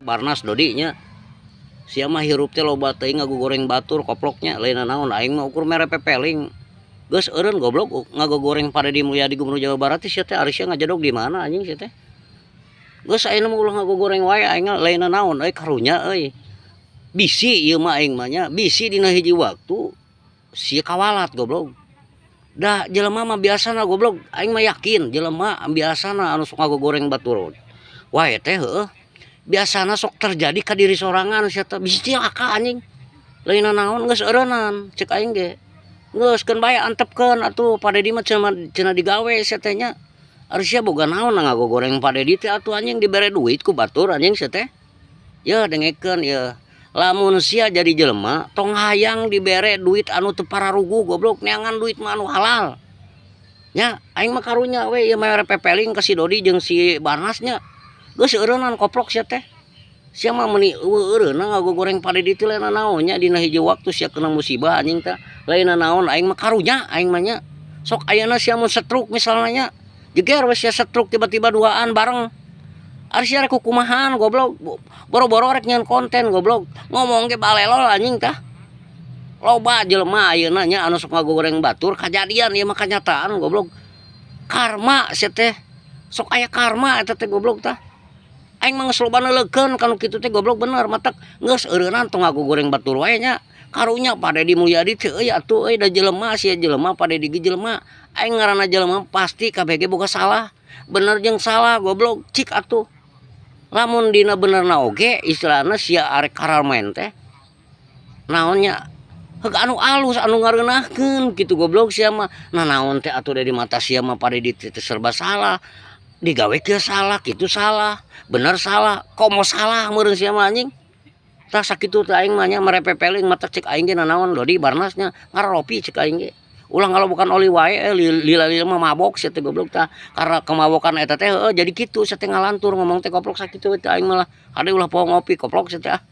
Barnas Dodi nya. Sia mah hirup teh loba teuing ngagogoreng batur koploknya, lain naon aing mah ukur mere pepeling. Geus eureun goblok ngagogoreng Pak Dedi Mulyadi Gubernur Jawa Barat teh sia teh, ari sia ngajedog di mana anjing sia teh. Geus ayeuna mah ulah ngagogoreng wae aing lain naon euy, karunya euy. Bisi ieu mah aing mah nya, bisi dina hiji waktu sia kawalat goblok. Da jelema mah biasana goblok, aing mah yakin jelema biasana anu sok ngagogoreng batur wae teh heueuh. Biasana sok terjadi ka diri sorangan sia teh, bisi cilaka anjing. Lain naon geus eureunnan cek aing ge. Geus keun bae antepkeun atuh Pak Dedi mah cenah digawe sia teh nya. Ari sia boga naon ngagogoreng Pak Dedi teh atuh anjing, dibere duit ku batur anjing sia teh. Yeuh dengekeun yeuh. Lamun sia jadi jelema tong hayang dibere duit anu teu pararuguh goblok, neangan duit mah anu halal. Nya aing mah karunya we ieu mere pepeling ka si Dodi jeung si Barnas nya. Geus eureunnan koplok sia teh. Sia mah meuni eueuh eureunna ngagogoreng Pak Dedi teh lain naon nya, dina hiji waktu sia kena musibah anjing teh. Lain naon aing mah karunya aing mah nya. Sok ayeuna sia mun stroke misalna nya, jeger we sia stroke tiba-tiba duaan bareng. Ari sia rek kukumahan goblok, boro-boro rek nyieun konten goblok, ngomong ge balelol anjing tah. Loba jelema ayeuna nya anu sok ngagogoreng batur kajadian ieu mah kanyataan goblok. Karma sia teh, sok aya karma eta teh goblok tah. Aing mah geus loba neuleukeun kanu kitu teh goblok, bener matak geus eureunnan tong ngagogoreng batur wae nya. Karunya Pak Dedi Mulyadi teh euy atuh euy, da jelema sia jelema, Pak Dedi ge jelema. Aing ngaranna jelema pasti kabeh ge boga salah. Bener jeung salah goblok, cik atuh. Lamun dina benerna oge istilahna sia arek karalmaen teh naon nya, heug anu alus anu ngareunahkeun kitu goblok sia mah. Nah naon teh atuh di mata sia mah Pak Dedi teh serba salah. Digawe kieu salah, kitu salah, bener salah, komo salah meureun sia mah anjing. Tah sakitu teh aing mah nya mere pepeling, matak cek aing ge nanaon Dodi Barnas nya ngaropi cek aing ge. Ulah ngalobokan oli wae lila-lila mah mabok sia teh goblok tah. Karena kemabokan eta teh heueuh jadi kitu sia teh ngalantur ngomong teh koplok, sakitu teh aing mah lah. Hade ulah poho ngopi koplok sia teh ah.